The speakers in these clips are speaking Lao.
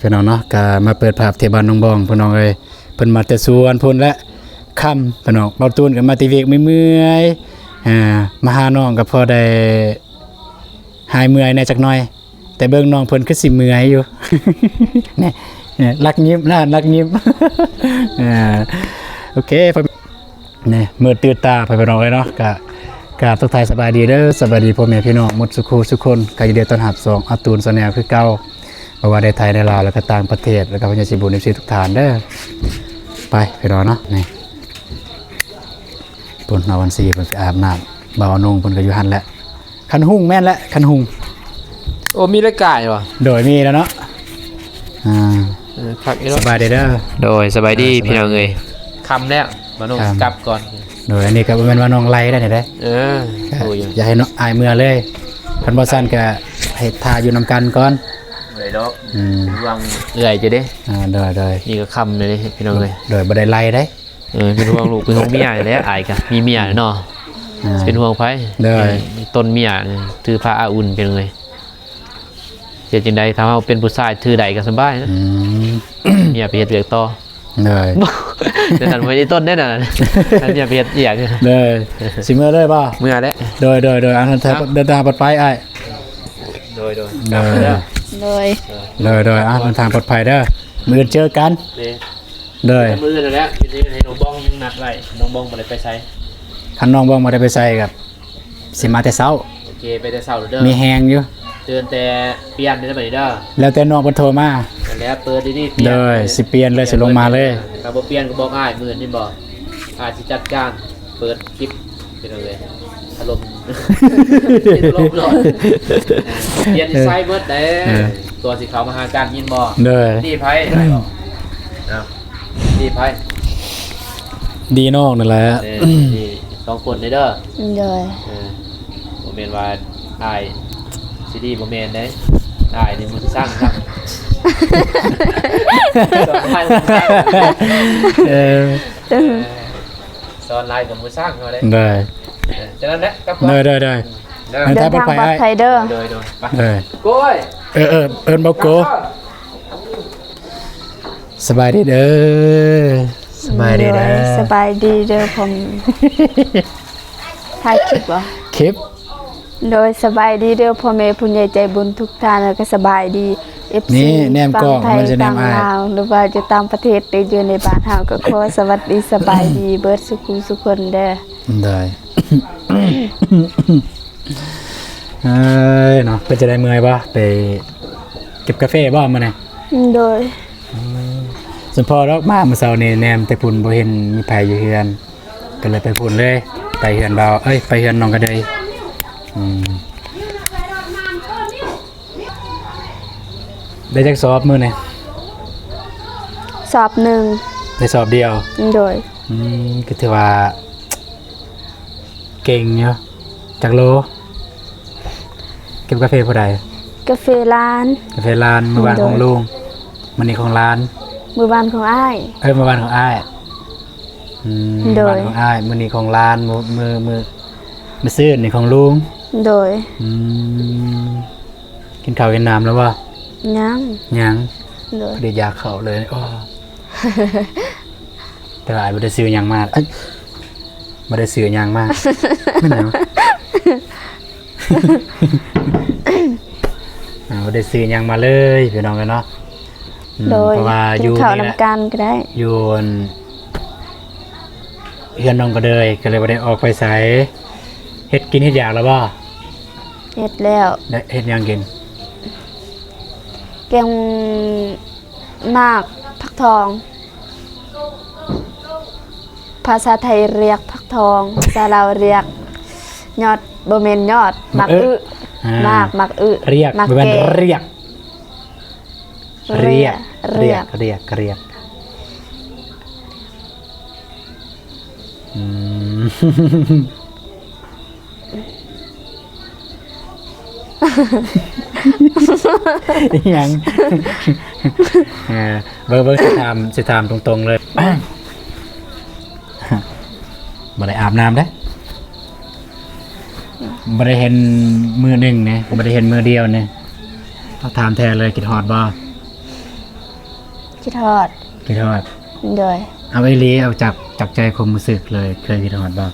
ພີ່ນ້ອງເນາະ ກະມາເປີດພາບທີ່ບ້ານໜອງບອງ ພີ່ນ້ອງເອີຍ. ເພິ່ນມາແຕ່ສວນພຸ້ນແຫຼະ ຄ່ຳ ພີ່ນ້ອງ. ເບົາຕູນກະມາແຕ່ວຽກເມື່ອຍໆ ອ່າ ມາຫານ້ອງກະພໍໄດ້ຫາຍເມື່ອຍແດ່ຈັກໜ່ອຍ. ແຕ່ເບິ່ງນ້ອງເພິ່ນຄືຊິເມື່ອຍຢູ່ ແນ່ ແນ່ ລັກຍິບນະ ລັກຍິບ ເອີ ໂອເຄ ແນ່ ມືດຕື່ນຕາ ພໍ່ແມ່ພີ່ນ້ອງເອີຍເນາະ. ກະ ກະທັກທາຍສະບາຍດີເດີ ສະບາຍດີພໍ່ແມ່ພີ່ນ້ອງໝົດສູ່ຄູ່ສູ່ຄົນ. ກະຍິນດີຕ້ອນຮັບຊ່ອງອາຕູນແຊນແນວຄືເກົ່າ ບໍ່ວ່າໃນໄທ ໃນລາວ ແລ້ວກະຕ່າງປະເທດ ແລ້ວກະພະຍາຊິບູນ ເອັຟຊີ ທຸກທ່ານເດີ. ໄປ ພີ່ນ້ອງເນາະ ນີ້ ພຸ້ນ ນ້ອງວັນຊີເພິ່ນໄປອາບນ້ຳ ບ່າວອານົງເພິ່ນກະຢູ່ຫັ້ນແຫຼະ. ຄັນຮຸ່ງແມ່ນແຫຼະ ຄັນຮຸ່ງ. ໂອ້ ມີລາຍກາຍຫວາ? ໂດຍ ມີແລ້ວເນາະ. ອ່າ ເອີ ຄັກອີ່ຫຼໍ່. ສະບາຍດີເດີ. ໂດຍ ສະບາຍດີ ເອີ ສະບາຍ ພີ່ນ້ອງເອີຍ. ຄ່ຳແລ້ວ ມານ້ອງ ຄ່ຳ ກັບກ່ອນ. ໂດຍ ອັນນີ້ກະບໍ່ແມ່ນວ່ານ້ອງໄລ່ໄດ້ໃດ໋. ເອີ ກະ ໂອ້ຍ ຢ່າໃຫ້ນ້ອງ ອ້າຍເມືອເລີຍ. ຄັນບໍ່ຊັ້ນກະໃຫ້ຖ້າຢູ່ນຳກັນກ່ອນ. ບໍ່ໄດ້ດອກ. ອືມ ເປັນຫ່ວງເອື້ອຍເຈົ້າເດ້. ອ່າ ໂດຍ ໂດຍ. ນີ້ກະຄ່ຳແລ້ວເດ້ ພີ່ນ້ອງເອີຍ. ໂດຍ ບໍ່ໄດ້ໄລ່ໄດ໋. ເອີ ເປັນຫ່ວງລູກເປັນຫ່ວງເມຍແຫຼະ ອ້າຍກະມີເມຍແລ້ວເນາະ. ອ່າ ເປັນຫ່ວງໃຜ? ໂດຍ ຕົ້ນເມຍ ຖືພາອາອຸ່ນ ພີ່ນ້ອງເອີຍ. ເຮັດຈັ່ງໃດ ຖ້າເຮົາເປັນຜູ້ຊາຍຖືໄດ້ກະສະບາຍນະ. ອືມ ເມຍໄປເຮັດວຽກຕໍ່. ໂດຍ ແຕ່ນັ້ນບໍ່ໄດ້ຕົ້ນເດ້ນະ ຖ້າເມຍໄປເຮັດວຽກ. ໂດຍ ຊິເມືອເລີຍບໍ່? ເມືອແຫຼະ. ໂດຍ ໂດຍ ໂດຍ. ອ່າ ເດີນທາງປອດໄພອ້າຍ. ໂດຍ ໂດຍ ໂດຍ ໂດຍ ໂດຍ. ອ່າ ເດີນທາງປອດໄພເດີ ມື້ອື່ນເຈີກັນ. ໂດຍ ແຕ່ມື້ອື່ນນັ້ນແຫຼະ ເຮັດໃຫ້ນ້ອງບອງນັດໄວ້ ນ້ອງບອງບໍ່ໄດ້ໄປໃສ. ຄັນນ້ອງບອງບໍ່ໄດ້ໄປໃສກະຊິມາແຕ່ເຊົ້າ. ໂອເຄ ໄປແຕ່ເຊົ້າເດີ ມີແຮງຢູ່. ຕື່ນແຕ່ປ່ຽນເດີບັດນີ້ເດີ ແລ້ວແຕ່ນ້ອງເພິ່ນໂທມາ. ແລ້ວເປີດດີໆ ປ່ຽນ. ໂດຍ ຊິປ່ຽນເລີຍ ຊິລົງມາເລີຍ. ຖ້າບໍ່ປ່ຽນກະບອກອ້າຍ ມື້ອື່ນນີ້ບໍ່ ອ້າຍຊິຈັດການເປີດຄລິບ ພີ່ນ້ອງເອີຍ. ອາລົມ ອາລົມຮ້ອນ ປ່ຽນນິໄສເບິດເດ້. ເອີ ກ່ອນຊິເຂົ້າມາຫາກັນ ຍິນບໍ່? ໂດຍ ດີໃຜ? ເອົາ ດີໃຜ? ດີນ້ອງນັ້ນແຫຼະ. ເອີ ດີສອງຄົນເດີ. ໂດຍ ເອີ ບໍ່ແມ່ນວ່າອ້າຍຊິດີ ບໍ່ແມ່ນເດ້. ອ້າຍນີ້ມັນຊິຊັງ ເອີ ເອີ ສອນຫຼາຍກະບໍ່ຊັງເຮົາເດ້. ໂດຍ ເອີ ສະນັ້ນແຫຼະ ກັບ ໂດຍ ໂດຍ ໂດຍ. ເດີ ເດີນທາງປອດໄພເດີ. ໂດຍ ໂດຍ ໄປ ໂດຍ ໂກຍ. ເອີ ເອີ ເອີ້ນບໍ່ໂກ. ສະບາຍດີເດີ ສະບາຍດີເດີ. ໂດຍ ສະບາຍດີເດີ ພໍ່ ຖ່າຍຄລິບບໍ່? ຄລິບ. ໂດຍ ສະບາຍດີເດີ ພໍ່ແມ່ຜູ້ໃຫຍ່ໃຈບຸນທຸກທ່ານ ແລ້ວກະສະບາຍດີ ເອັຟຊີ ນີ້ແນມກ້ອງ ຝັ່ງໄທ ຝັ່ງລາວ ຫຼືວ່າຢູ່ຕ່າງປະເທດ ຫຼືຢູ່ໃນບ້ານເຮົາ ກະຂໍສະຫວັດດີ ສະບາຍດີເບິດສູ່ຄູ່ສູ່ຄົນເດີ. ໂດຍ ເອີຍເນາະ ເປັນຈັ່ງໃດ ເມື່ອຍບໍ່? ໄປເກັບກາເຟບໍ່ມື້ນີ້? ໂດຍ. ອືມ ສົມພໍດອກ ມາມື້ເຊົ້ານີ້ແນມແຕ່ພຸ້ນ ບໍ່ເຫັນມີໃຜຢູ່ເຮືອນ ກະເລີຍໄປພຸ້ນເລີຍ ໄປເຮືອນບ່າວ ເອີຍ ໄປເຮືອນນ້ອງກະເດີຍ. ອືມ ໄດ້ຈັກສອບມື້ນີ້? ສອບໜຶ່ງ. ໄດ້ສອບດຽວ? ໂດຍ. ອືມ ກະຖືວ່າເກັ່ງຢູ່. ຈັກໂລ? ເກັບກາເຟຜູ້ໃດ? ກາເຟຫຼານ. ກາເຟຫຼານ ມື້ວານຂອງລຸງ ມື້ນີ້ຂອງຫຼານ. ມື້ວານຂອງອ້າຍ. ເອີ ມື້ວານຂອງອ້າຍ. ອືມ ໂດຍ ມື້ວານຂອງອ້າຍ ມື້ນີ້ຂອງຫຼານ ມື້ ມື້ ມື້ ມື້ຊືນນີ້ຂອງລຸງ. ໂດຍ. ອືມ ກິນເຂົ້າກິນນ້ຳແລ້ວບໍ່? ຍັງ. ຍັງ. ໂດຍ. ພໍດີຢາກເຂົ້າເລີຍ. ໂອ້ ແຕ່ວ່າອ້າຍບໍ່ໄດ້ຊື້ຫຍັງມາ ເອີຍ ບໍ່ໄດ້ຊື້ຫຍັງມາ. ແມ່ນຫຍັງ? ອ່າ ບໍ່ໄດ້ຊື້ຫຍັງມາເລີຍ ພີ່ນ້ອງເອີຍເນາະ. ອືມ ໂດຍ ເພາະວ່າຢູ່ນີ້ແຫຼະ ກິນເຂົ້ານຳກັນກະໄດ້ ຢູ່ອັນ ເຮືອນນ້ອງກະເດີຍ ກະເລີຍບໍ່ໄດ້ອອກໄປໃສ. ເຮັດກິນເຮັດຢາກແລ້ວບໍ່? ເຮັດແລ້ວ. ໄດ້ເຮັດຫຍັງກິນ? ແກງໝາກຜັກທອງ. ພາສາໄທຮຽກຜັກທອງ ພາສາລາວຮຽກຍອດ ບໍ່ແມ່ນຍອດ ໝາກອຶ. ອ່າ ໝາກ ໝາກອຶ ຮຽກ ໝາກ ບໍ່ແມ່ນ ແກ ຮຽກ ເຣຍ ເຣຍ ຮຽກ ຮຽກ ຮຽກ. ອືມ ອີຫຍັງ? ເອີ ເບິ່ງ ເບິ່ງ ຊິຖາມ ຊິຖາມຕົງໆເລີຍ ບໍ່ໄດ້ອາບນ້ຳເດ້ ບໍ່ໄດ້ເຫັນມື້ໜຶ່ງນີ້ ບໍ່ໄດ້ເຫັນມື້ດຽວນີ້ ຕ້ອງຖາມແທ້ເລີຍ ຄິດຮອດບໍ່? ຄິດຮອດ ຄິດຮອດ ໂດຍ ເອົາອີ່ຫຼີ ເອົາຈາກ ຈາກໃຈຄວາມຮູ້ສຶກເລີຍ ເຄີຍຄິດຮອດບໍ່?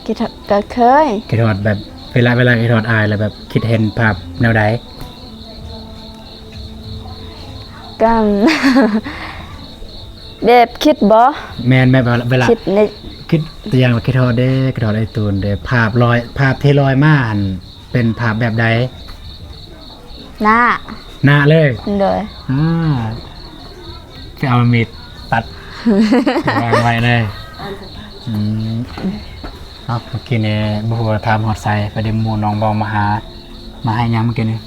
ຄິດ ກໍເຄີຍ ຄິດຮອດແບບ ເວລາ ເວລາຄິດຮອດອ້າຍແລ້ວແບບຄິດເຫັນພາບແນວໃດ? ກໍ ແບບຄິດບໍ? ແມ່ນ ແບບວ່າເວລາ ຄິດໃນ ຄິດ ຕົວຢ່າງວ່າຄິດຮອດເດ້ ຄິດຮອດອ້າຍຕູນເດ້ ພາບລອຍ ພາບທີ່ລອຍມາຫັ້ນ ເປັນພາບແບບໃດ? ໜ້າ ໜ້າເລີຍ ໂດຍ ອ່າ ໄປເອົາມີດຕັດ ວາງໄວ້ເລີຍ ອືມ ເອົາ ເມື່ອກີ້ນີ້ບໍ່ຮູ້ວ່າຖາມຮອດໃສ ໄປໄດ້ໝູ່ນ້ອງບອງມາຫາ ມາໃຫ້ຫຍັງເມື່ອກີ້ນີ້?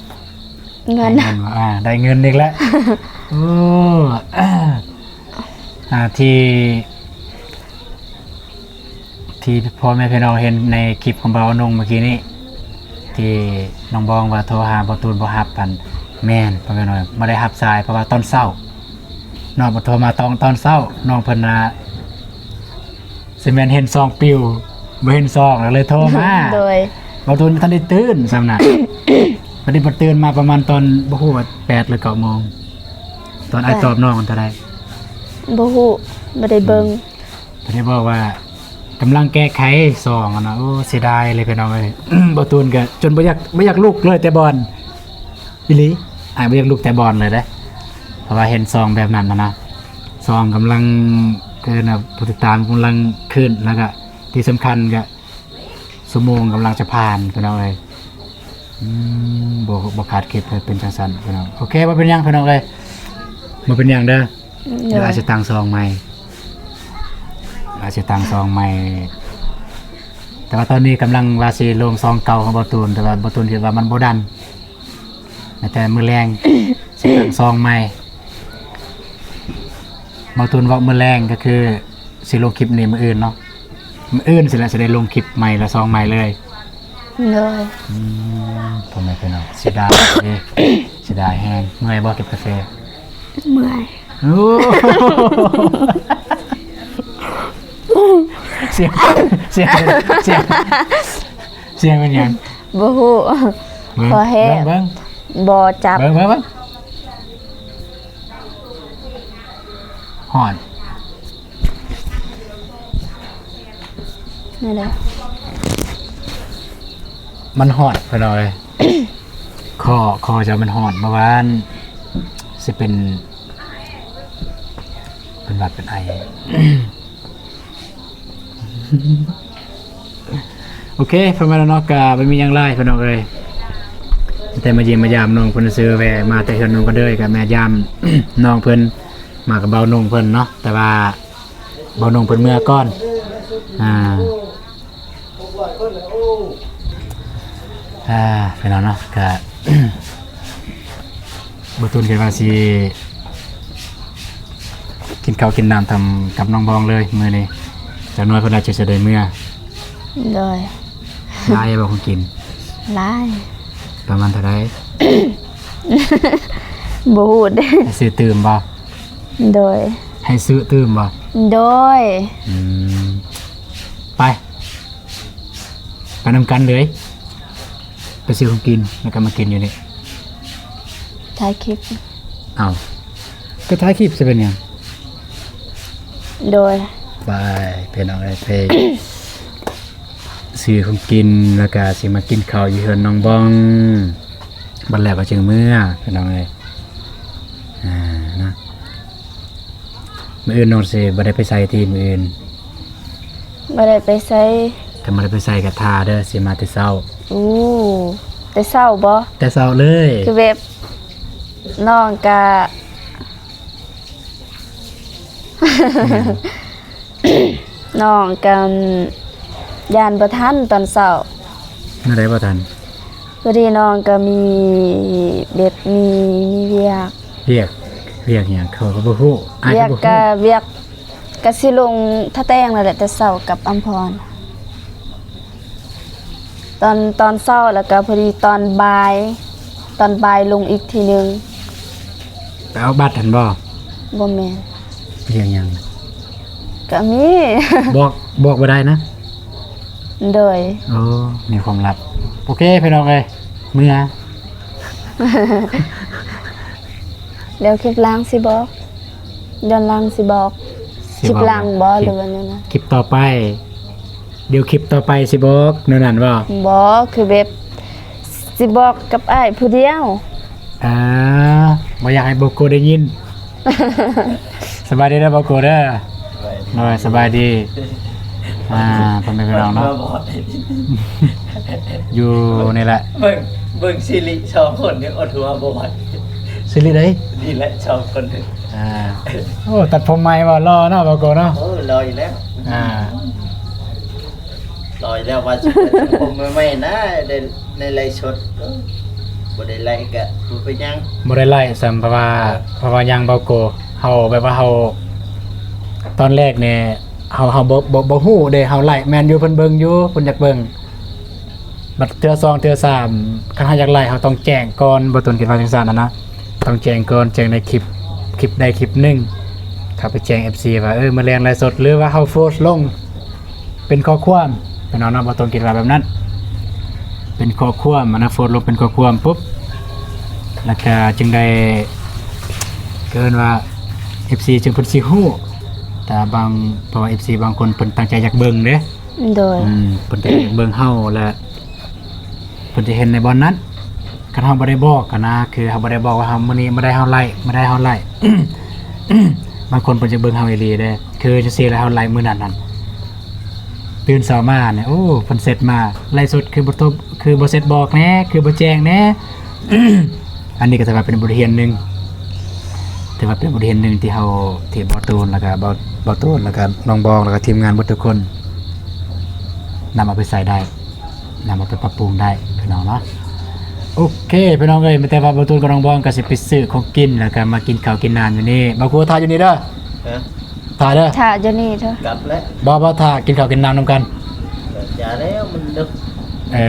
ເງິນ ໃຫ້ເງິນ ອ່າ ໄດ້ເງິນອີກແລ້ວ ໂອ້ ອ່າ ທີ່ ທີ່ພໍ່ແມ່ພີ່ນ້ອງເຫັນໃນຄລິບຂອງບ່າວນົງເມື່ອກີ້ນີ້ ທີ່ນ້ອງບອງວ່າໂທຫາບ່າວຕູນບໍ່ຮັບ ອັນ ແມ່ນ ພໍ່ແມ່ນ້ອງບໍ່ໄດ້ຮັບສາຍ ເພາະວ່າຕອນເຊົ້າ ນ້ອງເພິ່ນໂທມາຕອນ ຕອນເຊົ້າ ນ້ອງເພິ່ນນະ ຊິແມ່ນເຫັນຊອງປິວ ບໍ່ເຫັນຊອງ ແລ້ວເລີຍໂທມາ ໂດຍ ບ່າວຕູນບໍ່ທັນໄດ້ຕື່ນຊ້ຳນະ ບັດນີ້ເພິ່ນຕື່ນມາປະມານຕອນ ບໍ່ຮູ້ວ່າແປດ ຫຼື ເກົ້າໂມງ ຕອນອ້າຍຕອບນ້ອງເທົ່າໃດ? ບໍ່ຮູ້ ບໍ່ໄດ້ເບິ່ງ ອືມ ເພິ່ນໄດ້ບອກວ່າ ກຳລັງແກ້ໄຂຊອງຫັ້ນນະ ໂອ້ ເສຍດາຍເລີຍພີ່ນ້ອງເອີຍ ບ່າວຕູນກໍຈົນບໍ່ຢາກ ບໍ່ຢາກລຸກເລີຍແຕ່ບ່ອນ ອີ່ຫຼີ ອ້າຍບໍ່ຢາກລຸກແຕ່ບ່ອນເລີຍເດ້ ເພາະວ່າເຫັນຊອງແບບນັ້ນນະ ຊອງກຳລັງ ຄືນະ ຜູ້ຕິດຕາມກຳລັງຂຶ້ນ ແລ້ວກໍທີ່ສຳຄັນກໍຊົ່ວໂມງກຳລັງຈະຜ່ານ ພີ່ນ້ອງເອີຍ ອືມ ບໍ່ ບໍ່ຄາດຄິດວ່າເປັນຈັ່ງຊັ້ນ ພີ່ນ້ອງ ໂອເຄ ບໍ່ເປັນຫຍັງ ພີ່ນ້ອງເອີຍ ບໍ່ເປັນຫຍັງເດີ ໂດຍ ດຽວອາດຊິຕັ້ງຊອງໃໝ່ ອາດຊິຕັ້ງຊອງໃໝ່ ແຕ່ວ່າຕອນນີ້ກຳລັງວ່າຊິລົງຊອງເກົ່າຂອງບ່າວຕູນ ແຕ່ວ່າບ່າວຕູນຄິດວ່າມັນບໍ່ດັນ ແຕ່ມື້ແລງຊິຕັ້ງຊອງໃໝ່ ບ່າວຕູນເວົ້າມື້ແລງກໍຄືຊິລົງຄລິບນີ້ມື້ອື່ນເນາະ ມື້ອື່ນຊິແຫຼະ ຊິໄດ້ລົງຄລິບໃໝ່ ແລະ ຊອງໃໝ່ເລີຍ ໂດຍ ອືມ ພໍ່ແມ່ພີ່ນ້ອງ ເສຍດາຍເດ້ ເສຍດາຍແຮງ ເມື່ອຍບໍ່ເກັບກາແຟ? ເມື່ອຍ ໂອ້ ສຽງ ສຽງ ສຽງ ສຽງເປັນຫຍັງ? ບໍ່ຮູ້ ເບິ່ງ ພໍແຮງ ເບິ່ງ ເບິ່ງ ບໍ່ຈັບ ເບິ່ງ ເບິ່ງ ເບິ່ງ ຮ້ອນ ນີ້ແຫຼະ ມັນຮ້ອນ ພີ່ນ້ອງເອີຍ ຄໍ ຄໍເຈົ້າມັນຮ້ອນ ເມື່ອວານຊິເປັນ ເປັນຫວັດເປັນໄອ. ໂອເຄ ປະມານນັ້ນເນາະ ກະບໍ່ມີຫຍັງຫຼາຍພີ່ນ້ອງເອີຍ ແຕ່ມາຢ້ຽມມາຢາມນ້ອງເພິ່ນຊື່ໆ ແວ່ມາແຕ່ເຮືອນນ້ອງກັນເດີ ກະມາຢາມນ້ອງເພິ່ນ ມາກັບບ່າວນົງເພິ່ນເນາະ ແຕ່ວ່າບ່າວນົງເພິ່ນເມືອກ່ອນ ອ່າ ອ່າ ພີ່ນ້ອງເນາະ ກະ ບໍ່ຕູນຄິດວ່າຊິກິນເຂົ້າກິນນ້ຳທຳກັບນ້ອງບອງເລີຍມື້ນີ້ ຈັກໜ້ອຍເພິ່ນອາດຈະໄດ້ເມືອ ໂດຍ ຫຼາຍບໍ່ຂອງກິນ? ຫຼາຍ ປະມານເທົ່າໃດ? ບໍ່ຮູ້ເດ້ ໃຫ້ຊື້ຕື່ມບໍ່? ໂດຍ ໃຫ້ຊື້ຕື່ມບໍ່? ໂດຍ ອືມ ໄປ ໄປນຳກັນເລີຍ ໄປຊື້ຂອງກິນ ແລ້ວກໍມາກິນຢູ່ນີ້ ຖ່າຍຄລິບ ເອົ້າ ກໍຖ່າຍຄລິບຊິເປັນຫຍັງ? ໂດຍ ໄປ ພີ່ນ້ອງເອີຍ ໄປຊື້ຂອງກິນ ແລ້ວກໍຊິມາກິນເຂົ້າຢູ່ເຮືອນນ້ອງບອງ ບັດແລ້ວກໍຈຶ່ງເມືອ ພີ່ນ້ອງເອີຍ ອ່າ ນະ. ມື້ອື່ນນ້ອງຊິບໍ່ໄດ້ໄປໃສຕິ ມື້ອື່ນ? ບໍ່ໄດ້ໄປໃສ ຄັນບໍ່ໄດ້ໄປໃສກໍຖ້າເດີ ຊິມາແຕ່ເຊົ້າ. ໂອ້ ແຕ່ເຊົ້າບໍ? ແຕ່ເຊົ້າເລີຍ ຄືແບບນ້ອງກະ ອືມ ນ້ອງກໍຢ້ານບໍ່ທັນຕອນເຊົ້າ. ແນວໃດບໍ່ທັນ? ພໍດີນ້ອງກໍມີແບບ ມີ ມີວຽກ. ວຽກ ວຽກຫຍັງ? ເຂົາກໍບໍ່ຮູ້ ອ້າຍກໍບໍ່ຮູ້. ວຽກກໍ ວຽກກໍຊິລົງທ່າແຕງນັ້ນແຫຼະ ແຕ່ເຊົ້າກັບອຳພອນ. ຕອນ ຕອນເຊົ້າ ແລ້ວກໍພໍດີຕອນບ່າຍ ຕອນບ່າຍລົງອີກທີໜຶ່ງ. ໄປເອົາບັດຫັ້ນບໍ່? ບໍ່ແມ່ນ. ວຽກຫຍັງ? ກໍມີ ບອກ ບອກບໍ່ໄດ້ນະ? ໂດຍ. ໂອ້ ມີຄວາມລັບ. ໂອເຄ ພີ່ນ້ອງເອີຍ ເມືອ. ດຽວຄລິບຫຼັງຊິບອກ ຍ້ອນຫຼັງຊິບອກ ຊິບອກ ຄລິບຫຼັງບໍ ຄລິບ ຫຼືວ່າແນວນັ້ນ? ຄລິບຕໍ່ໄປ ດຽວຄລິບຕໍ່ໄປຊິບອກ ແນວນັ້ນບໍ? ບໍ່ ຄືແບບຊິບອກກັບອ້າຍຜູ້ດຽວ. ອ່າ ບໍ່ຢາກໃຫ້ໂບໂກໄດ້ຍິນ. ສະບາຍດີເດີໂບໂກເດີ. ໂດຍ ສະບາຍດີ. ອ່າ ພໍ່ແມ່ພີ່ນ້ອງເນາະ ຢູ່ນີ້ແຫຼະ. ເບິ່ງ ເບິ່ງຊີລິສອງຄົນນີ້ ອົດຫົວບໍ່ໄຫວ. ຊີລິໃດ? ນີ້ແຫຼະສອງຄົນນີ້. ອ່າ ໂອ້ ຕັດຜົມໃໝ່ບໍ່? ຫຼໍ່ເນາະ ໂບໂກເນາະ. ໂອ້ ຫຼໍ່ອີກແລ້ວ. ອ່າ ຫຼໍ່ອີກແລ້ວ ວ່າຊິຕັດຜົມໃໝ່ໆນະ ໄດ້ ໃນໄລສົດ. ເອີ ບໍ່ໄດ້ໄລກະບໍ່ເປັນຫຍັງ ບໍ່ໄດ້ໄລຊ້ຳ ເພາະວ່າ ເອີ ເພາະວ່າຫຍັງ ໂບໂກ ເຮົາແບບວ່າເຮົາ ຕອນແລກນີ້ ເຮົາ ເຮົາບໍ່ ບໍ່ ບໍ່ຮູ້ເດ້ ເຮົາໄລແມ່ນຢູ່ ເພິ່ນເບິ່ງຢູ່ ເພິ່ນຢາກເບິ່ງ. ບັດເທື່ອສອງເທື່ອສາມ ຄັນເຮົາຢາກໄລ ເຮົາຕ້ອງແຈ້ງກ່ອນ ບໍ່ຕົນຄິດວ່າຈັ່ງຊັ້ນນະ ຕ້ອງແຈ້ງກ່ອນ ແຈ້ງໃນຄລິບ ຄລິບໃດຄລິບໜຶ່ງ ເຂົ້າໄປແຈ້ງເອັບຊີວ່າ ເອີ ມື້ແລງໄລສົດ ຫຼືວ່າເຮົາໂພສລົງເປັນຂໍ້ຄວາມ ພີ່ນ້ອງເນາະ ບໍ່ຕົນຄິດວ່າແບບນັ້ນ ເປັນຂໍ້ຄວາມ ອັນນະ ໂພສລົງເປັນຂໍ້ຄວາມປຸບ ແລ້ວກະຈຶ່ງໄດ້ ເອີ້ນວ່າ ເອັບຊີ ຈຶ່ງເພິ່ນຊິຮູ້ ແຕ່ບາງ ເພາະວ່າເອັບຊີບາງຄົນເພິ່ນຕັ້ງໃຈຢາກເບິ່ງເດ້. ໂດຍ ອືມ ເພິ່ນກໍຢາກເບິ່ງເຮົາ ແລະ ເພິ່ນຈະເຫັນໃນບ່ອນນັ້ນ. ຄັນເຮົາບໍ່ໄດ້ບອກຫັ້ນນະ ຄືເຮົາບໍ່ໄດ້ບອກວ່າເຮົາ ມື້ນີ້ມື້ໃດເຮົາໄລ ມື້ໃດເຮົາໄລ ບາງຄົນເພິ່ນຈະເບິ່ງເຮົາອີ່ຫຼີເດ້. ຄືຈັ່ງຊີ້ແຫຼະ ເຮົາໄລມື້ນັ້ນຫັ້ນ ຕື່ນເຊົ້າມານີ້ ໂອ້ ເພິ່ນເຊັດມາ ໄລສົດຄືບໍ່ໂທ ຄືບໍ່ເຊັດບອກແດ່ ຄືບໍ່ແຈ້ງແດ່. ອັນນີ້ກໍຖືວ່າເປັນບົດຮຽນໜຶ່ງ ຖືວ່າເປັນບົດຮຽນໜຶ່ງທີ່ເຮົາ ທີ່ບ່າວຕູນ ແລ້ວກໍບ່າວ ບ່າວຕູນ ແລ້ວກໍນ້ອງບອງ ແລ້ວກໍທີມງານເບິດທຸກຄົນ ນຳເອົາໄປໃຊ້ໄດ້ ນຳເອົາໄປປັບປຸງໄດ້ພີ່ນ້ອງເນາະ. ໂອເຄພີ່ນ້ອງເອີຍ ມີແຕ່ວ່າບ່າວຕູນກັບນ້ອງບອງກໍຊິໄປຊື້ຂອງກິນ ແລ້ວກໍມາກິນເຂົ້າກິນນ້ຳຢູ່ນີ້. ບ່າວຄູຖ້າຢູ່ນີ້ເດີ. ຮະ? ຖ້າເດີ ຖ້າຢູ່ນີ້ເດີ. ກັບແລ້ວ ບໍ່ ບໍ່ ຖ້າກິນເຂົ້າກິນນ້ຳນຳກັນ. ຢ່າແລ້ວ ມັນດຶກ. ເອີ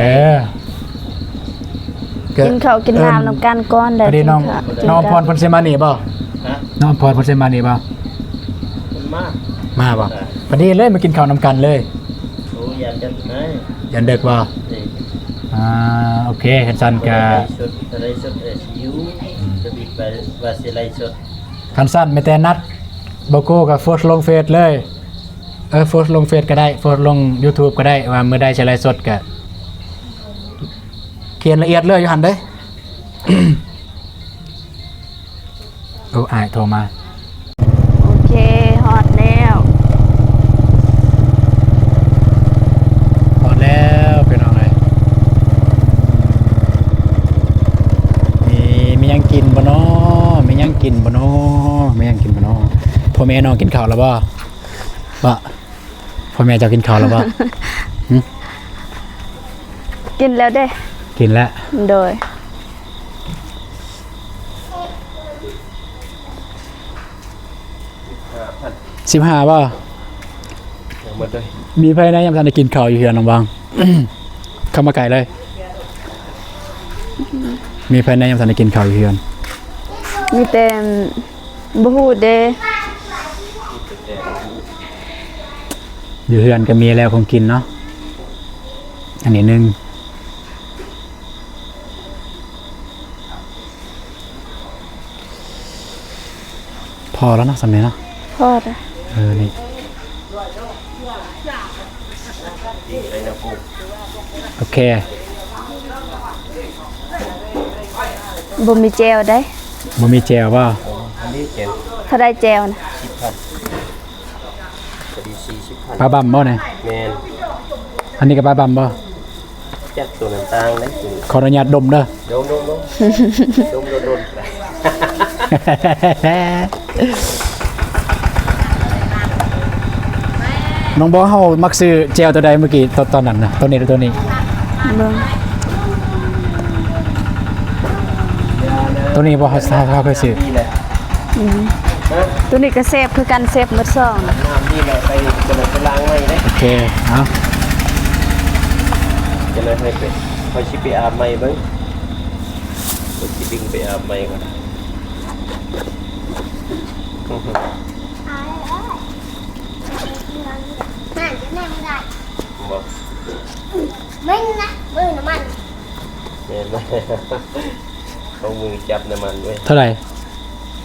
ກໍກິນເຂົ້າກິນນ້ຳນຳກັນກ່ອນ ແລ້ວ ພໍດີນ້ອງ ນ້ອງອຳພອນເພິ່ນຊິມານີ້ບໍ່? ຮະ? ນ້ອງອຳພອນເພິ່ນຊິມານີ້ບໍ່? ເພິ່ນມາ ມາບໍ່? ພໍດີເລີຍ ມາກິນເຂົ້ານຳກັນເລີຍ. ໂອ້ ຢ້ານດຶກນະ ຢ້ານດຶກບໍ່? ເອີ ອ່າ ໂອເຄ ຄັນຊັ້ນກະ ໄລສົດ ໄລສົດ ເອີ ຊິຢູ່ ອືມ ທະວິດວ່າ ວ່າຊິໄລສົດ. ຄັນຊັ້ນມີແຕ່ນັດ ບໍ່ໂກ້ກໍໂພສລົງເຟສເລີຍ. ເອີ ໂພສລົງເຟສກໍໄດ້ ໂພສລົງຢູທູບກໍໄດ້ ວ່າມື້ໃດຊິໄລສົດກໍຂຽນລະອຽດເລີຍຢູ່ຫັ້ນເດ້. ໂອ້ ອ້າຍໂທມາ. ໂອເຄ ຮອດແລ້ວ ຮອດແລ້ວພີ່ນ້ອງເອີຍ. ມີ ມີຫຍັງກິນບໍ່ນໍ? ມີຫຍັງກິນບໍ່ນໍ? ມີຫຍັງກິນບໍ່ນໍ? ພໍ່ແມ່ນ້ອງກິນເຂົ້າແລ້ວບໍ່? ບໍ່ ພໍ່ແມ່ເຈົ້າກິນເຂົ້າແລ້ວບໍ່? ຫຶ? ກິນແລ້ວເດ້. ກິນແລ້ວ. ໂດຍ. ສິບຫ້າບໍ່? ຍັງບໍ່ໄດ້. ມີໃຜແດ່ຍັງບໍ່ທັນໄດ້ກິນເຂົ້າຢູ່ເຮືອນນ້ອງບາງ? ເຂົ້າມາໃກ້ເລີຍ. ມີໃຜແດ່ຍັງບໍ່ທັນໄດ້ກິນເຂົ້າຢູ່ເຮືອນ? ມີແຕ່ ບໍ່ຮູ້ເດ້. ຢູ່ເຮືອນກໍມີແລ້ວຂອງກິນເນາະ. ອັນນີ້ໜຶ່ງ. ພໍແລ້ວເນາະ ສ່ຳນີ້ເນາະ. ພໍແລ້ວ. ເອີ ນີ້. ໂອເຄ. ບໍ່ມີແຈ່ວເດ້. ບໍ່ມີແຈ່ວບໍ່? ອັນນີ້ແຈ່ວ. ເທົ່າໃດແຈ່ວນະ? ສິບພັນ. ພໍດີສີ່ສິບພັນ. ປາບຳບໍ່ນີ້? ແມ່ນ. ອັນນີ້ກໍປາບຳບໍ່? ຈັກໂຕນັ້ນຕ່າງເດ້. ຂໍອະນຸຍາດດົມເດີ. ດົມໆໆ. ດົມດົນໆ. ນ້ອງບອງ ເຮົາມັກຊື້ແຈ່ວໂຕໃດມື້ກີ້ ຕອນ ຕອນນັ້ນນະ? ໂຕນີ້ຫຼືໂຕນີ້? ເບິ່ງ ໂຕນີ້ບໍ່? ເຮົາ ເຮົາ ເຮົາເຄີຍຊື້. ອືມ ໂຕນີ້ກໍແຊບຄືກັນ ແຊບໝົດສອງ. ນ້ຳນີ້ແຫຼະ ໄປ ຈະໄປລ້າງໃໝ່ເດ້. ໂອເຄ ເອົາ ຈະໄດ້ໃຫ້ໄປ ຂ້ອຍຊິໄປອາບໃໝ່ເບິ່ງ ຂ້ອຍຊິດຶງໄປອາບໃໝ່ກ່ອນ. ບໍ່ ແມ່ນນະ ມືນ້ຳມັນ ແມ່ນ ເອົາມືຈັບນ້ຳມັນເວີຍ. ເທົ່າໃດ?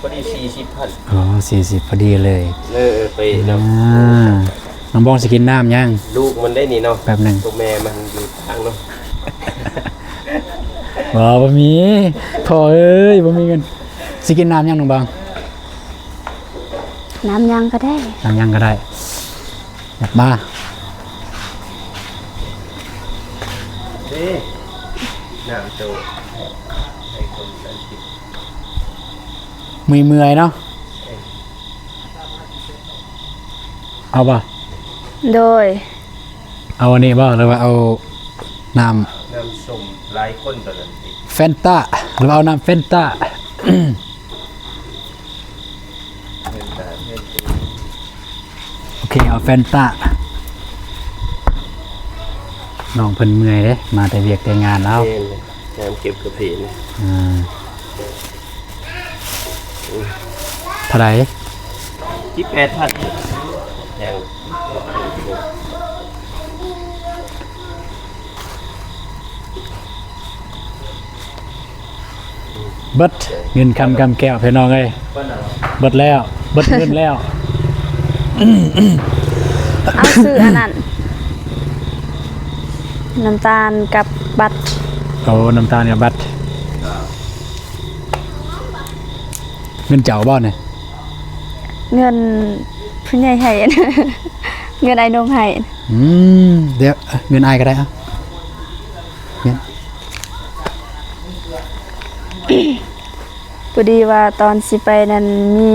ພໍດີສີ່ສິບພັນ. ອໍ ສີ່ສິບພໍດີເລີຍ. ເອີ ໄປເນາະ. ອ່າ ນ້ອງບອງຊິກິນນ້ຳຫຍັງ? ລູກມັນໄດ້ນີ້ເນາະ. ແປັບໜຶ່ງ ໂຕແມ່ມັນຢູ່ທາງເນາະ. ບໍ່ ບໍ່ມີ ພໍ່ເອີຍ ບໍ່ມີເງິນ. ຊິກິນນ້ຳຫຍັງ ນ້ອງບອງ? ນ້ຳຫຍັງກໍໄດ້. ນ້ຳຫຍັງກໍໄດ້. ມາ ເດ້ ນ້ຳໂຕ ໃຫ້ຄົນນັ້ນກິນ. ເມື່ອຍໆເນາະ. ເອີ ເອົາບໍ່? ໂດຍ. ເອົາອັນນີ້ບໍ່ ຫຼືວ່າເອົານ້ຳ ນ້ຳສົ້ມ? ຫຼາຍຄົນຕອນນັ້ນຕິ ແຟນຕາ ຫຼືວ່າເອົານ້ຳແຟນຕາ? ແຟນຕາ ແຟນຕາ. ໂອເຄ ເອົາແຟນຕາ. ນ້ອງເພິ່ນເມື່ອຍເດ້ ມາແຕ່ວຽກແຕ່ງານແລ້ວ. ແມ່ນເລີຍ ຍາມເກັບກາເຟນີ້. ອ່າ ເທົ່າໃດ? ສິບແປດພັນ. ແພງ. ເບິດເງິນຄຳກຳແກ້ວ ພີ່ນ້ອງເອີຍ. ເບິດແລ້ວ ເບິດເງິນແລ້ວ. ເອົາຊື້ອັນນັ້ນ ນ້ຳຕານກັບບັດ. ໂອ້ ນ້ຳຕານກັບບັດ. ເງິນເຈົ້າບໍ່ນີ້? ເງິນຜູ້ໃຫຍ່ໃຫ້ ເງິນອ້າຍນົງໃຫ້. ອືມ ດຽວ ເງິນອ້າຍກໍໄດ້ ເອົາ ເງິນ. ພໍດີວ່າຕອນຊິໄປນັ້ນ ມີ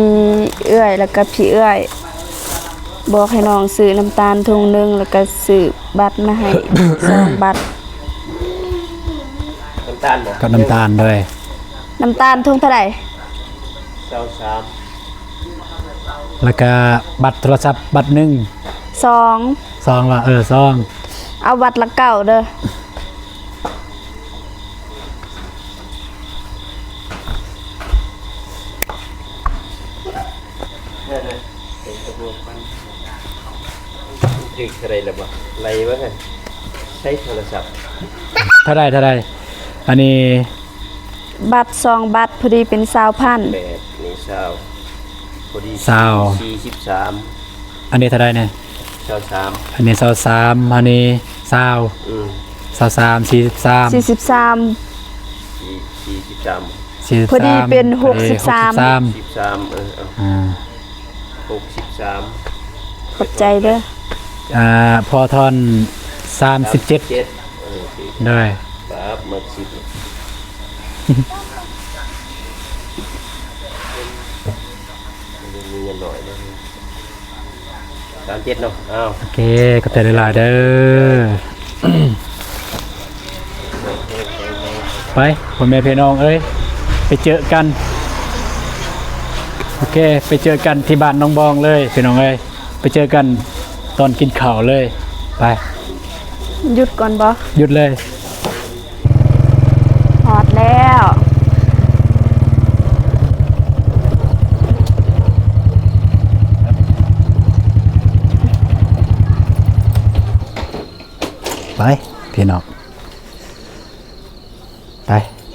ເອື້ອຍ ແລ້ວກໍພີ່ເອື້ອຍ ບອກໃຫ້ນ້ອງຊື້ນ້ຳຕານຖົງໜຶ່ງ ແລ້ວກໍຊື້ບັດມາໃຫ້ ສອງບັດ. ນ້ຳຕານນະ? ກັບນ້ຳຕານ. ໂດຍ. ນ້ຳຕານຖົງເທົ່າໃດ? ຊາວສາມ. ແລ້ວກະບັດໂທລະສັບບັດໜຶ່ງ. ສອງ. ສອງຫວາ? ເອີ ສອງ. ເອົາບັດລະເກົ້າເດີ. ເປັນກະບວກມັນ ຖືກເທົ່າໃດລະບໍ່? ໄລ່ເບິ່ງຫັ້ນ ໃຊ້ໂທລະສັບ. ເທົ່າໃດ ເທົ່າໃດ? ອັນນີ້ ບັດສອງບັດ ພໍດີເປັນຊາວພັນ. ແປດ ນີ້ຊາວ ພໍດີ ຊາວ ສີ່ສິບສາມ. ອັນນີ້ເທົ່າໃດນີ້? ຊາວສາມ. ອັນນີ້ຊາວສາມ ອັນນີ້ຊາວ. ອືມ ຊາວສາມ ສີ່ສິບສາມ. ສີ່ສິບສາມ. ສີ່ ສີ່ສິບສາມ ສີ່ສິບສາມ ພໍດີເປັນຫົກສິບສາມ ຫົກສິບສາມ. ເອີ ເອົາ ອ່າ ຫົກສິບສາມ. ຂອບໃຈເດີ. ອ່າ ພໍທອນ ສາມສິບເຈັດ. ສາມສິບເຈັດ. ເອີ ໂດຍ. ປັບ ມັກສິບ ມີເງິນໜ້ອຍເນາະ. ສາມເຈັດເນາະ. ອ້າວ ໂອເຄ ຂອບໃຈຫຼາຍໆເດີ. ໄປ ພໍ່ແມ່ພີ່ນ້ອງເອີຍ ໄປເຈີກັນ. ໂອເຄ ໄປເຈີກັນທີ່ບ້ານນ້ອງບອງເລີຍ ພີ່ນ້ອງເອີຍ. ໄປເຈີກັນຕອນກິນເຂົ້າເລີຍ. ໄປ ຢຸດກ່ອນບໍ່? ຢຸດເລີຍ. ຮອດແລ້ວ. ໄປ ພີ່ນ້ອງ ໄປ.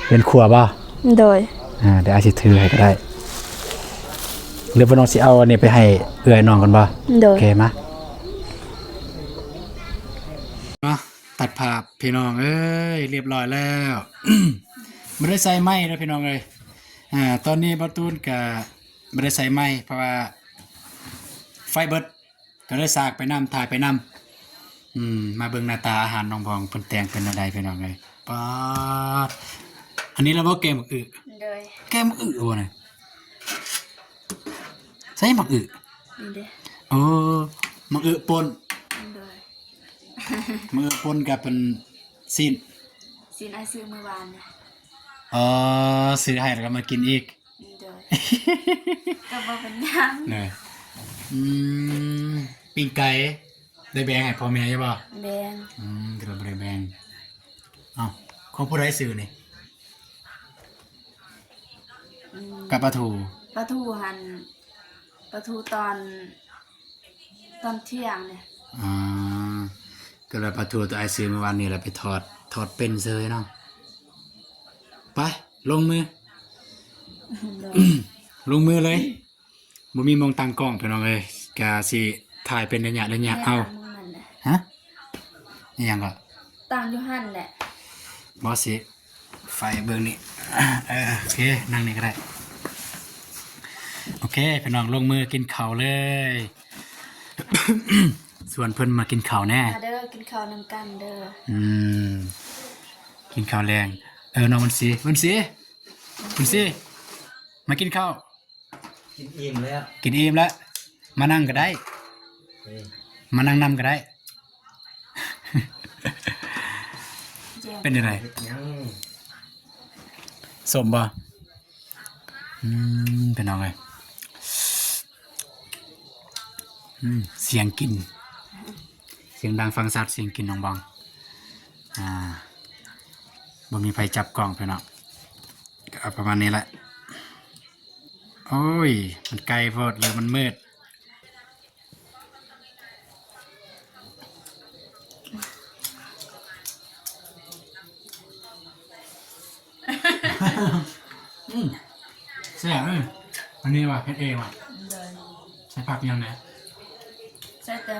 ເປັນຄົວບໍ່? ໂດຍ. ອ່າ ດຽວອ້າຍຊິຖືໃຫ້ກໍໄດ້. ຫຼືວ່ານ້ອງຊິເອົາອັນນີ້ໄປໃຫ້ເອື້ອຍນ້ອງກ່ອນບໍ່? ໂດຍ. ໂອເຄ ມາ. ມາ ຕັດພາບ ພີ່ນ້ອງເອີຍ ລຽບຮ້ອຍແລ້ວ. ບໍ່ໄດ້ໃສ່ໄມ້ເດີ ພີ່ນ້ອງເອີຍ. ອ່າ ຕອນນີ້ບ່າວຕູນກະບໍ່ໄດ້ໃສ່ໄມ້ ເພາະວ່າໄຟເບິດ ກໍເລີຍສາກໄປນຳ ຖ່າຍໄປນຳ. ອືມ ມາເບິ່ງໜ້າຕາອາຫານນ້ອງບອງ ເພິ່ນແຕ່ງເປັນແນວໃດ ພີ່ນ້ອງເອີຍ. ປາດ ອັນນີ້ລະບໍ່ແກງໝາກອຶ? ໂດຍ. ແກງໝາກອຶບໍ່ນີ້? ໃສ່ໝາກອຶ? ນີ້ເດ້. ໂອ້ ໝາກອຶປົ່ນ. ໂດຍ. ໝາກອຶປົ່ນກັບອັນຊີ້ນ. ຊີ້ນອ້າຍຊື້ມື້ວານນີ້. ອໍ ຊື້ໃຫ້ແລ້ວກໍມາກິນອີກ. ໂດຍ. ກໍບໍ່ເປັນຫຍັງ. ໂດຍ. ອືມ ປີ້ງໄກ່ໄດ້ແບ່ງໃຫ້ພໍ່ແມ່ຢູ່ບໍ່? ແບ່ງ. ອືມ ຖືວ່າບໍ່ໄດ້ແບ່ງ. ເອົ້າ ຂອງຜູ້ໃດຊື້ນີ້? ອືມ ກັບປາທູ? ປາທູຫັ້ນ ປາທູຕອນ ຕອນທ່ຽງນີ້. ອໍ ກໍລະປາທູໂຕອ້າຍຊື້ມື້ວານນີ້ລະໄປທອດ ທອດເປັນເຊີຍເນາະ. ໄປ ລົງມື. ໂດຍ. ລົງມືເລີຍ. ບໍ່ມີໝ່ອງຕັ້ງກ້ອງ ພີ່ນ້ອງເອີຍ, ກະຊິຖ່າຍເປັນໄລຍະໆ ເອົາ. ຮະ? ອີຫຍັງກໍ? ຕັ້ງຢູ່ຫັ້ນແຫຼະ. ບໍ່ ຊິໄຟເບິ່ງນີ້. ເອີ ໂອເຄ ນັ່ງນີ້ກໍໄດ້. ໂອເຄ ພີ່ນ້ອງ ລົງມືກິນເຂົ້າເລີຍ. ຊວນເພິ່ນມາກິນເຂົ້າແດ່. ມາເດີ ກິນເຂົ້ານຳກັນເດີ. ອືມ ກິນເຂົ້າແລງ. ເອີ ນ້ອງວັນສີ ວັນສີ ວັນສີ ມາກິນເຂົ້າ. ກິນອີ່ມແລ້ວ ກິນອີ່ມແລ້ວ ມານັ່ງກໍໄດ້. ເອີ ມານັ່ງນຳກໍໄດ້. ເປັນຈັ່ງໃດ? ເຮັດຫຍັງ? ສົ້ມບໍ່? ອືມ ພີ່ນ້ອງເອີຍ ອືມ ສຽງກິນ ສຽງດັງຟັງຊັດ ສຽງກິນນ້ອງບອງ. ອ່າ ບໍ່ມີໃຜຈັບກ້ອງ ພີ່ນ້ອງ ກໍເອົາປະມານນີ້ແຫຼະ. ໂອ້ຍ ມັນໄກໂພດ ຫຼືມັນມືດ? ອືມ ແຊບເອີຍ ອັນນີ້ວ່າເຮັດເອງວ່າ. ໂດຍ ໃສ່ຜັກຫຍັງແດ່? ໃສ່ແຕ່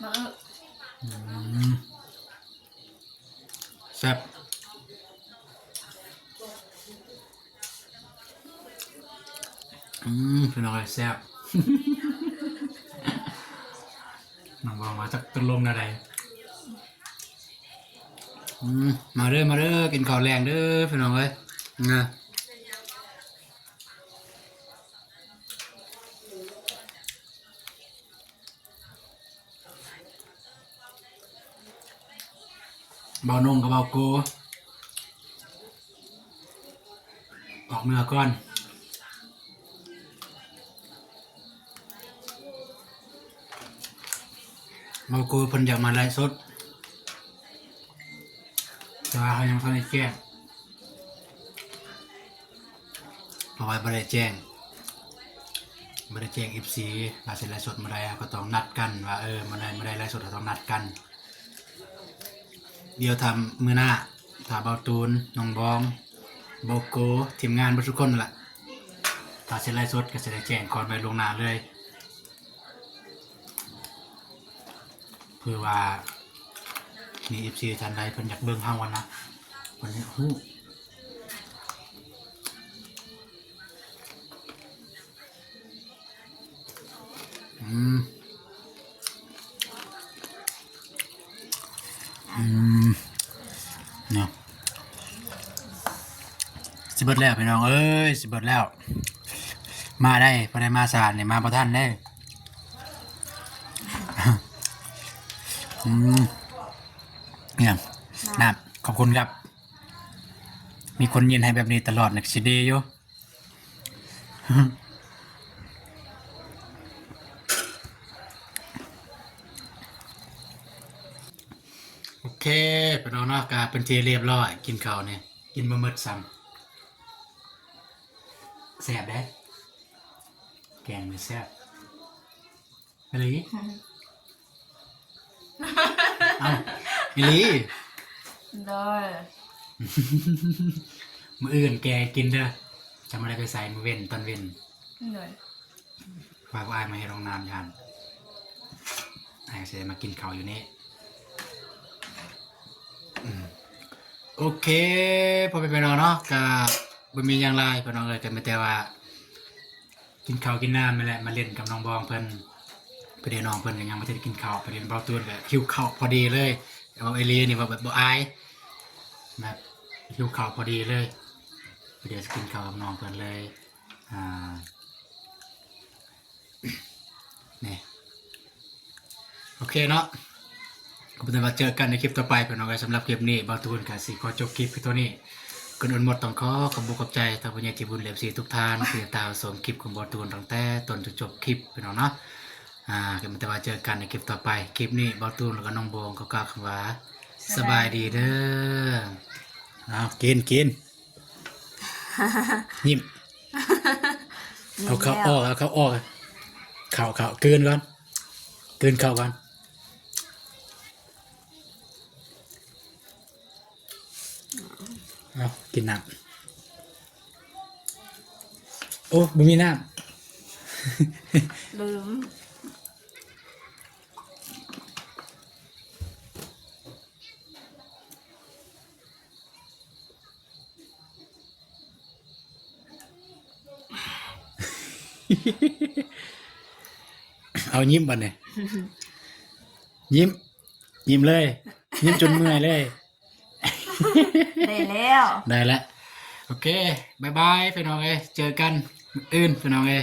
ໝາກອຶ. ອືມ ແຊບ. ອືມ ພີ່ນ້ອງເອີຍ ແຊບ. ນ້ອງບອງວ່າຈັກຕົກລົງແນວໃດ. ອືມ ມາເດີ ມາເດີ ກິນເຂົ້າແລງເດີ ພີ່ນ້ອງເອີຍ ນະ. ເບົານົງກັບເບົາໂກ ອອກເມືອກ່ອນ. ເບົາໂກເພິ່ນຢາກມາໄລຟ໌ສົດ ແຕ່ວ່າເຮົາຍັງບໍ່ທັນໄດ້ແຈ້ງ. ເພາະວ່າບໍ່ໄດ້ແຈ້ງ ບໍ່ໄດ້ແຈ້ງເອັຟຊີວ່າຊິໄລຟ໌ສົດມື້ໃດ, ເຮົາກໍຕ້ອງນັດກັນວ່າ ເອີ ມື້ໃດ ມື້ໃດໄລຟ໌ສົດ ເຮົາຕ້ອງນັດກັນ. ດຽວຖ້າມື້ໜ້າ ຖ້າເບົາຕູນ, ນ້ອງບອງ, ເບົາໂກ, ທີມງານເບິດທຸກຄົນນັ້ນລະ ຖ້າຊິໄລຟ໌ສົດ ກໍຊິໄດ້ແຈ້ງກ່ອນໄວ້ລ່ວງໜ້າເລີຍ. ເພື່ອວ່າມີເອັຟຊີທ່ານໃດເພິ່ນຢາກເບິ່ງເຮົາຫັ້ນນະ ເພິ່ນຢາກຮູ້. ອືມ ອືມ ເນາະ ຊິເບິດແລ້ວ ພີ່ນ້ອງເອີຍ ຊິເບິດແລ້ວ. ມາໄດ້ ບໍ່ໄດ້ມາຊ້ານີ້ ມາບໍ່ທັນເດ້. ອືມ ອີຫຍັງ? ນ້ຳ ນ້ຳ ຂອບຄຸນຄັບ. ມີຄົນຍິນໃຫ້ແບບນີ້ຕະຫຼອດນີ້ຊິດີຢູ່. ໂອເຄ ພີ່ນ້ອງເນາະ ກະເປັນທີ່ລຽບຮ້ອຍ ກິນເຂົ້ານີ້ ກິນບໍ່ໝົດຊ້ຳ. ແຊບເດ້ ແກງນີ້ແຊບ. ອີ່ຫຼີ? ເອົ້າ ອີ່ຫຼີ? ໂດຍ. ມື້ອື່ນແກງກິນເດີ ຈະບໍ່ໄດ້ໄປໃສ ມື້ເວັນ ຕອນເວັນ. ໂດຍ. ວ່າພວກອ້າຍມາເຮັດຫ້ອງນ້ຳຢູ່ຫັ້ນ ອ້າຍກໍຊິໄດ້ມາກິນເຂົ້າຢູ່ນີ້. ອືມ ໂອເຄ ພໍ່ແມ່ພີ່ນ້ອງເນາະ ກະບໍ່ມີຫຍັງຫຼາຍ ພີ່ນ້ອງເອີຍ ກະມີແຕ່ວ່າ ກິນເຂົ້າກິນນ້ຳນີ້ແຫຼະ ມາຫຼິ້ນກັບນ້ອງບອງເພິ່ນ. ພໍດີນ້ອງເພິ່ນກໍຍັງບໍ່ທັນໄດ້ກິນເຂົ້າ ພໍດີເບົາຕູນກໍຫິວເຂົ້າພໍດີເລີຍ. ເວົ້າອີ່ຫຼີນີ້ ເວົ້າແບບບໍ່ອາຍ ແບບຫິວເຂົ້າພໍດີເລີຍ ພໍດີຊິກິນເຂົ້າກັບນ້ອງເພິ່ນເລີຍ. ອ່າ ນີ້ ໂອເຄເນາະ ກໍເປັນວ່າເຈີກັນໃນຄລິບຕໍ່ໄປ ພີ່ນ້ອງເອີຍ. ສຳລັບຄລິບນີ້ ເບົາຕູນກໍຊິຂໍຈົບຄລິບພຽງເທົ່ານີ້. ກ່ອນອື່ນໝົດຕ້ອງຂໍຂອບອົກຂອບໃຈທາງຜູ້ໃຫຍ່ໃຈບຸນ ແລະ ເອັຟຊີທຸກທ່ານທີ່ຕິດຕາມຊົມຄລິບຂອງເບົາຕູນຕັ້ງແຕ່ຕົ້ນຈົນຈົບຄລິບ ພີ່ນ້ອງເນາະ. ອ່າ ກໍມີແຕ່ວ່າເຈີກັນໃນຄລິບຕໍ່ໄປ. ຄລິບນີ້ເບົາຕູນ ແລະ ກໍນ້ອງບອງ ຂໍກ່າວຄຳວ່າ ສະບາຍດີເດີ. ເອົາ ກິນ ກິນ. ຍິ້ມ ເອົາເຂົ້າອອກ ເອົາເຂົ້າອອກ ເຂົ້າ ເຂົ້າ ກືນກ່ອນ ກືນເຂົ້າກ່ອນ. ເອົາ ກິນນ້ຳ. ໂອ້ ບໍ່ມີນ້ຳ ລືມ. ເອົາ ຍິ້ມບັດນີ້ ຍິ້ມ ຍິ້ມເລີຍ ຍິ້ມຈົນເມື່ອຍເລີຍ. ໄດ້ແລ້ວ ໄດ້ແລ້ວ. ໂອເຄ ບາຍບາຍ ພີ່ນ້ອງເອີຍ ເຈີກັນມື້ອື່ນ ພີ່ນ້ອງເອີຍ.